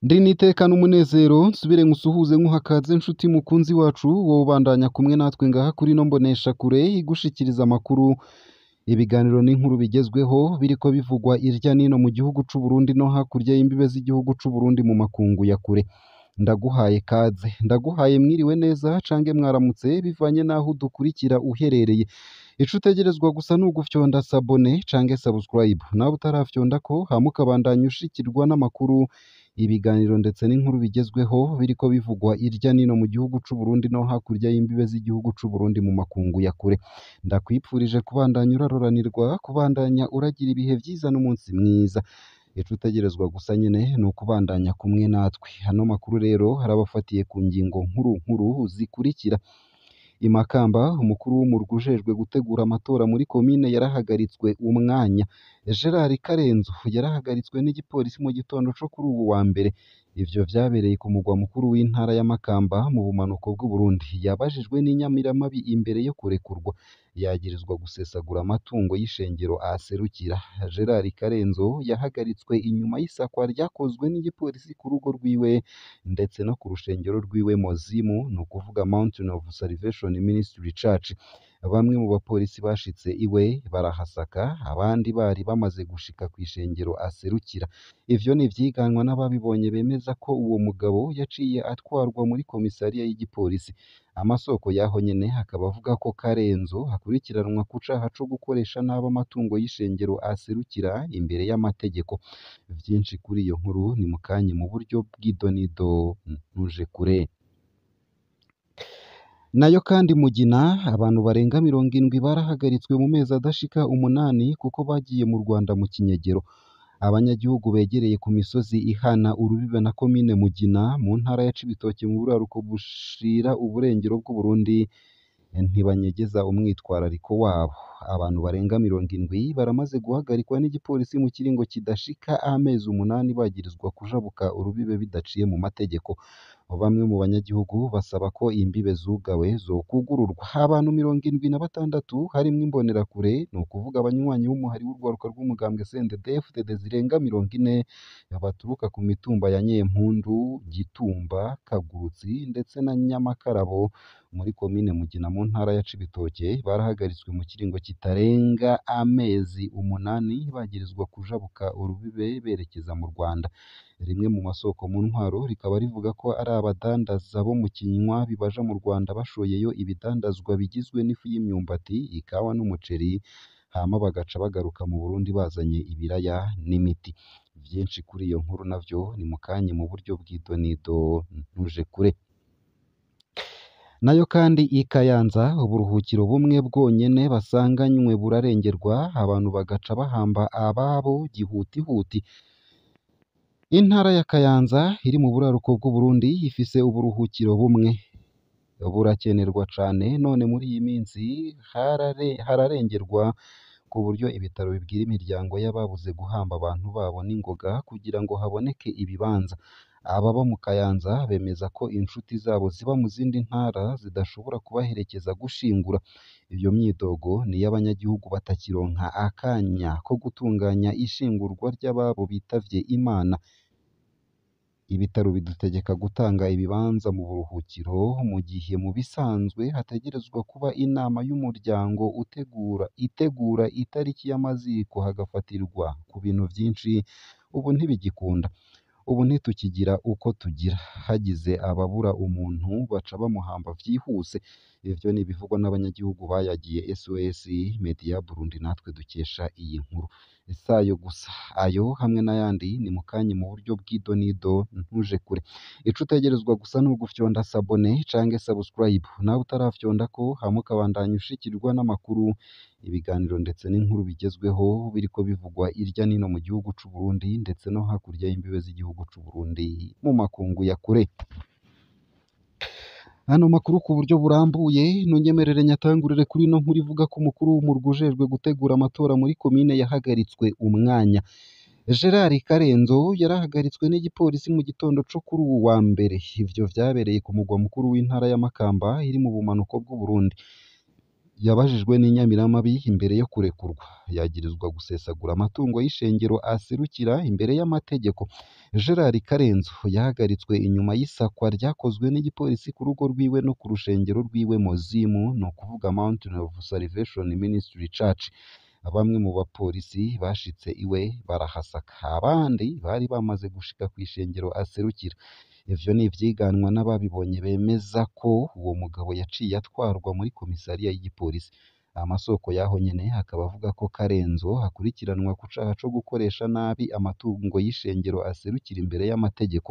Ndi niteka n'umunezero nsubire nkusuhuze nkuhakaze nshuti mukunzi wacu wowe ubandanya kumwe natwe ngaha kuri no mbonesha kure igushikiriza amakuru, ibiganiro n'inkuru bigezweho biriko bivugwa irya nino mu gihugu c'u Burundi no hakurya y'imbibe z'igihugu c'u Burundi mu makungu ya kure. Ndaguhaye kaze, ndaguhaye mwiriwe neza cange mwaramutse bivanye n'aho udukurikira uherereye. Ico utegerezwa gusa ni ugufyonda sabone cange subscribe, nawe utarafyondako hama ukabandanya ushikirwa n'amakuru, ibiganiro ndetse n'inkuru bigezweho biriko bivugwa irya nino mu gihugu c'u Burundi no hakurya y'imbibe z'igihugu c'u Burundi mu makungu ya kure. Ndakwipfurije kubandanya uraroranirwa, kubandanya uragira ibihe vyiza n'umunsi mwiza. Ico utegerezwa gusa nyene ni ukubandanya kumwe natwe. Ano makuru rero harabafatiye ku ngingo nkuru nkuru zikurikira: I Makamba, umukuru w'umurwi ujejwe gutegura amatora muri komine yarahagaritswe umwanya. Gerard Karenzo yarahagaritswe n'igipolisi mu gitondo co kuri uwu wa mbere. Ivyo vyabereye ku mugwa mukuru w'intara ya Makamba mu bumanuko bw'Uburundi. Yabajijwe n'inyamiramabi imbere yo kurekurwa, yagirizwa gusesagura amatungo y'ishengero aserukira. Gerard Karenzo yahagaritswe inyuma y'isakwa ryakozwe n'igipolisi ku rugo rwiwe ndetse no ku rushengero rwiwe Mozimu, ni ukuvuga Mountain of Salvation Ministry Church. Bamwe mu bapolisi bashitse iwe barahasaka, abandi bari bamaze gushika kw'ishengero aserukira. Ivyo ni ivyiganwa n'ababibonye bemeza ko uwo mugabo yaciye atwarwa muri komisariya y'igipolisi. Amasoko y'aho nyene akaba avuga ko Karenzo akurikiranwa ku caha co gukoresha nabi amatungo y'ishengero aserukira imbere y'amategeko. Vyinshi kuri iyo nkuru ni mukanye mu buryo bw'idonido ntuje kure. Nayo kandi Mugina, abantu barenga 70 barahagaritswe mu mezi adashika 8 kuko bagiye mu Rwanda mu kinyegero. Abanyagihugu begereye ku misozi ihana urubibe na komine Mugina mu ntara ya Cibitoke mu buraruko bushira uburengero bw'Uburundi ntibanyegeza umwitwarariko wabo. Abantu barenga 70 baramaze guhagarikwa n'igipolisi mu kiringo kidashika amezi 8 bagirizwa kujabuka urubibe bidaciye mu mategeko. Bamwe mu banyagihugu basaba ko imbibe zugawe zokwugururwa. Abantu 76 harimwo imbonerakure, ni ukuvuga abanywanyi b'umuhari w'urwaruka rw'umugambwe CNDD-FDD zirenga 40 baturuka ku mitumba ya Nyempundu, Gitumba, Kagurutsi ndetse na Nyamakarabo muri komine Mugina mu ntara ya Cibitoke barahagaritswe mu kiringo kitarenga amezi 8 bagirizwa kujabuka urubibe berekeza mu Rwanda. Rimwe mu masoko mu ntwaro rikaba rivuga ko ari abadandaza bo mu Kinywabi baja mu Rwanda bashoyeyo ibidandazwa bigizwe n'ifu y'imyumbati, ikawa n'umuceri, hama bagaca bagaruka mu Burundi bazanye ibiraya n'imiti. Vyinshi kuri iyo nkuru navyo ni mukanye mu buryo bw'idonido ntuje kure. Nayo kandi i Kayanza, uburuhukiro bumwe bwonyene basanganywe burarengerwa, abantu bagaca bahamba ababo gihutihuti. Intara ya Kayanza iri mu buraruko bw'Uburundi ifise uburuhukiro bumwe burakenerwa cane, none muri iyi minsi hararengerwa ku buryo ibitaro bibwira imiryango y'ababuze guhamba abantu babo n'ingoga kugira ngo haboneke ibibanza. Ababa mu Kayanza bemeza ko inshuti zabo ziba mu zindi ntara zidashobora kubaherekeza gushingura. Iyo myidogo ni iy'abanyagihugu batakironka akanya ko gutunganya ishingurwa ry'ababo bitavye Imana. Ibitaro bidutegeka gutanga ibibanza mu buruhukiro mu gihe mu bisanzwe hategerezwa kuba inama y'umuryango itegura itariki y'amaziko hagafatirwa ku bintu vyinshi, ubu ntibigikunda. Ubu ntitukigira uko tugira, hagize ababura umuntu baca bamuhamba vyihuse. Ivyo ni ibivugwa n'abanyagihugu bayagiye SOS Media Burundi natwe dukesha iyi nkuru. Sayo gusa, ayo hamwe n'ayandi ni mukanye mu buryo bw'idonido ntuje kure. Ico utegerezwa gusa ni ugufyonda sabone cange subscribe, nawe utarafyondako hama ukabandanya ushikirwa n'amakuru, ibiganiro ndetse n'inkuru bigezweho biriko bivugwa irya nino mu gihugu c'u Burundi ndetse no hakurya y'imbibe z'igihugu c'u Burundi mu makungu ya kure. Ano makuru ku buryo burambuye nunyemerere nyatangurire kuri ino nkuru ivuga ko umukuru w'umurwi ujejwe gutegura amatora muri komine yahagaritswe umwanya. Gerard Karenzo yarahagaritswe n'igipolisi mu gitondo co kuri uwu wa mbere. Ivyo vyabereye ku mugwa mukuru w'intara ya Makamba iri mu bumanuko bw'Uburundi. Yabajijwe n'inyamiramabi imbere yo kurekurwa, yagirizwa gusesagura amatungo y'ishengero aserukira imbere y'amategeko. Gerard Karenzo yahagaritswe inyuma y'isakwa ryakozwe n'igipolisi ku rugo rwiwe no ku rushengero rwiwe Mozimu, ni ukuvuga Mountain of Salvation Ministry Church. Bamwe mu bapolisi bashitse iwe barahasaka, abandi bari bamaze gushika kw'ishengero aserukira. Ivyo ni ivyiganwa n'ababibonye bemeza ko uwo mugabo yaciye atwarwa muri komisariya y'igipolisi. Amasoko y'aho nyene akaba avuga ko Karenzo akurikiranwa ku caha co gukoresha nabi amatungo y'ishengero aserukira imbere y'amategeko.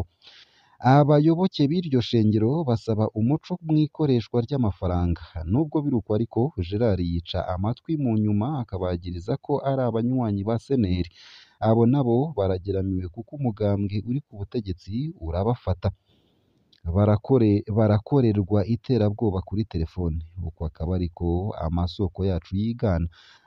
Abayoboke b'iryo shengero basaba umuco mw'ikoreshwa ry'amafaranga. Nubwo biruko ariko, Gerard yica amatwi mu nyuma akabagiriza ko ari abanywanyi ba seneri. Abo nabo barageramiwe kuko umugambwe uri ku butegetsi urabafata. Barakorerwa iterabwoba kuri telefone. Uko akaba ariko amasoko yacu yigana.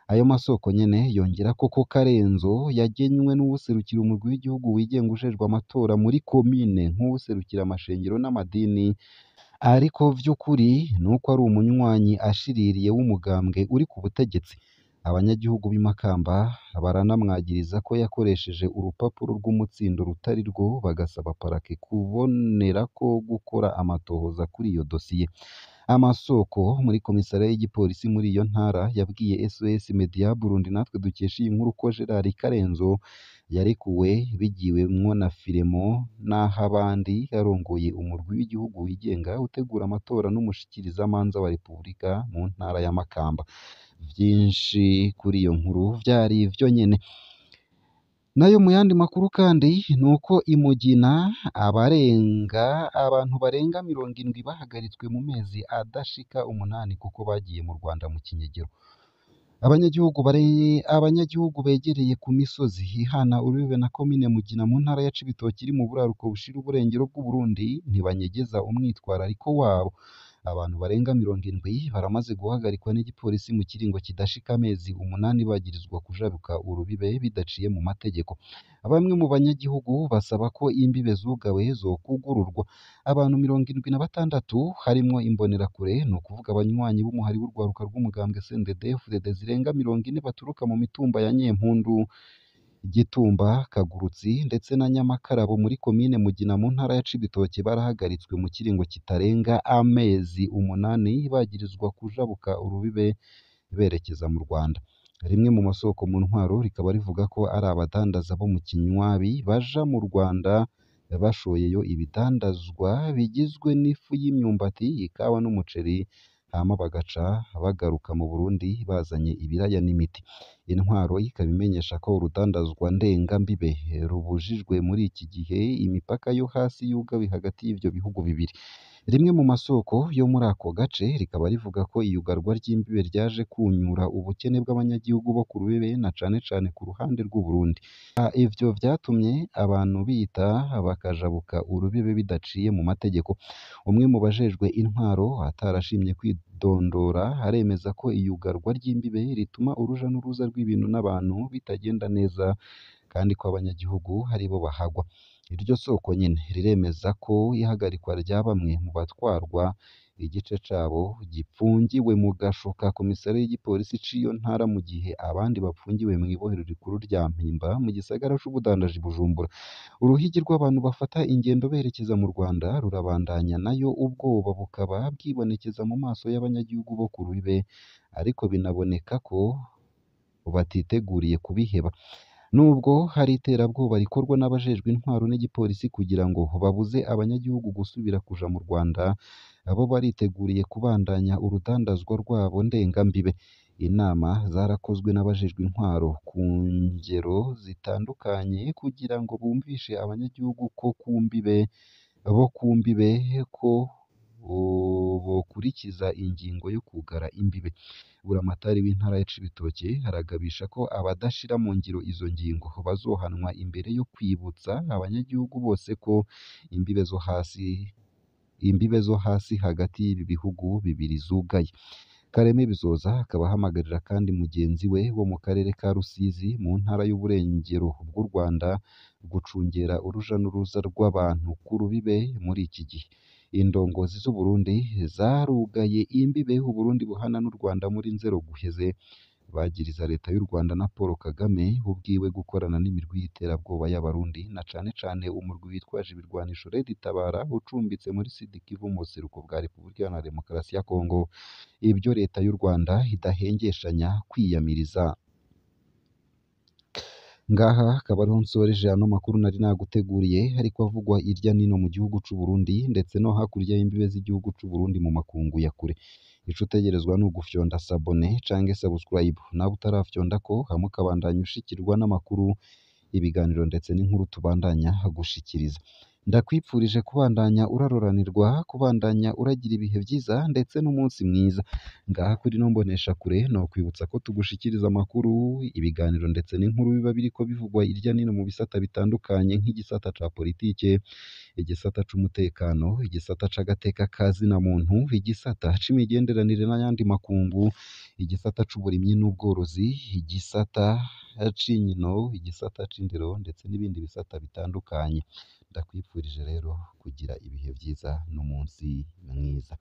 Ayo masoko nyene yongerako ko Karenzo yagenywe n'uwuserukira umurwi w'igihugu wigenga ujejwe amatora muri komine nk'uwuserukira amashengero n'amadini, ariko vy'ukuri nuko ari umunywanyi ashiririye w'umugambwe uri ku butegetsi. Abanyagihugu b'i Makamba baranamwagiriza ko yakoresheje urupapuro rw'umutsindo rutari rwo, bagasaba parake kubonerako gukora amatohoza kuri iyo dosiye. Amasoko muri komisariya y'igipolisi muri iyo ntara yabwiye SOS Media Burundi natwe dukesha iyi nkuru ko Gerard Karenzo yarekuwe bigiwemwo na Philemon Nahabandi arongoye umurwi w'igihugu wigenga utegura amatora n'umushikirizamanza wa Repubulika mu ntara ya Makamba. Vyinshi kuri iyo nkuru vyari ivyo nyene. Nayo mu yandi makuru kandi nuko i Mugina abantu barenga 70 bahagaritswe mu mezi adashika 8 kuko bagiye mu Rwanda mu kinyegero. Abanyagihugu begereye ku misozi ihana urubibe na komine Mugina mu ntara ya Cibitoke iri mu buraruko bushira uburengero bw'Uburundi ntibanyegeza umwitwarariko wabo. Abantu barenga 70 baramaze guhagarikwa n'igipolisi mu kiringo kidashika amezi 8 bagirizwa kujabuka urubibe bidaciye mu mategeko. Bamwe mu banyagihugu basaba ko imbibe zugawe zokugururwa. Abantu 76 harimwo imbonerakure, ni ukuvuga abanywanyi b'umuhari w'urwaruka rw'umugambwe CNDD-FDD zirenga 40 baturuka mu mitumba ya Nyempundu, Gitumba, Kagurutsi ndetse na Nyamakarabo muri komine Mugina mu ntara ya Cibitoke barahagaritswe mu kiringo kitarenga amezi 8 bagirizwa kujabuka urubibe berekeza mu Rwanda. Rimwe mu masoko mu ntwaro rikaba rivuga ko ari abadandaza bo mu Kinywabi baja mu Rwanda bashoyeyo ibidandazwa bigizwe n'ifu y'imyumbati, ikawa n'umuceri, hama bagaca bagaruka mu Burundi bazanye ibiraya n'imiti. Intwaro ikaba imenyesha ko urudandazwa ndengambibe rubujijwe muri iki gihe imipaka yo hasi yugawe hagati y'ivyo bihugu bibiri. Rimwe mu masoko yo muri ako gace rikaba rivuga ko iyugarwa ry'imbibe ryaje kunyura ubukene bw'abanyagihugu bo ku rubibe na cane cane ku ruhande rw'Uburundi. Ivyo vyatumye abantu bita bakajabuka urubibe bidaciye mu mategeko. Umwe mu bajejwe intwaro atarashimye kwidondora aremeza ko iyugarwa ry'imbibe rituma uruja n'uruza rw'ibintu n'abantu bitagenda neza kandi ko abanyagihugu aribo bahagwa. Iryo soko nyene riremeza ko ihagarikwa rya bamwe mu batwarwa igice cabo gipfungiwe mu gasho ka komisariya y'igipolisi c'iyo ntara mu gihe abandi bapfungiwe mw'ibohero rikuru rya Mpimba mu gisagara c'ubudandaji Bujumbura. Uruhigi rw'abantu bafata ingendo berekeza mu Rwanda rurabandanya, nayo ubwoba bukaba bwibonekeza mu maso y'abanyagihugu bo ku rubibe, ariko binaboneka ko batiteguriye kubiheba. Nubwo hari iterabwoba rikorwa n'abajejwe intwaro n'igipolisi kugira ngo babuze abanyagihugu gusubira kuja mu Rwanda, bo bariteguriye kubandanya urudandazwa rwabo ndengambibe. Inama zarakozwe n'abajejwe intwaro ku ngero zitandukanye kugira ngo bumvishe abanyagihugu ko ku mbibe bo ku mbibe ko bokurikiza ingingo yo kugara imbibe. Buramatari w'intara ya Cibitoke aragabisha ko abadashira mu ngiro izo ngingo bazohanwa imbere yo kwibutsa abanyagihugu bose ko imbibe zo hasi hagati y'ibi bihugu bibiri zugaye. Kareme Bizoza akaba ahamagarira kandi mugenzi we wo mu karere ka Rusizi mu ntara y'Uburengero bw'u Rwanda gucungera uruja n'uruza rw'abantu ku rubibe muri iki gihe. Indongozi z'u Burundi zarugaye imbibe Uburundi buhana n'u Rwanda muri nzero guheze, bagiriza leta y'u Rwanda na Paul Kagame ubwiwe gukorana n'imirwi y'iterabwoba y'Abarundi na cane cane umurwi witwaje ibirwanisho Red Tabara ucumbitse muri Sud Kivu mu buseruko bwa Repubulika Iharanira Demokarasi ya Kongo, ibyo leta y'u Rwanda idahengeshanya kwiyamiriza. Ngaha akaba ariho nsoreje ano makuru nari naguteguriye ariko avugwa irya nino mu gihugu c'u Burundi ndetse no hakurya y'imbibe z'igihugu c'u Burundi mu makungu ya kure. Ico utegerezwa ni ugufyonda sabone canke subscribe, nawe utarafyondako hama ukabandanya ushikirwa n'amakuru, ibiganiro ndetse n'inkuru tubandanya gushikiriza. Ndakwipfurije kubandanya uraroranirwa, kubandanya uragira ibihe vyiza ndetse n'umunsi mwiza. Ngaha kuri ino mboneshakure nokwibutsa ko tugushikiriza amakuru, ibiganiro ndetse n'inkuru biba biriko bivugwa irya nino mu bisata bitandukanye nk'igisata ca politike, igisata c'umutekano, igisata c'agateka ka zina muntu, igisata c'imigenderanire n'ayandi makungu, igisata c'uburimyi n'ubworozi, igisata c'inkino, igisata c'indero ndetse n'ibindi bisata bitandukanye. Ndakwifurije rero kugira ibihe vyiza n'umunsi mwiza.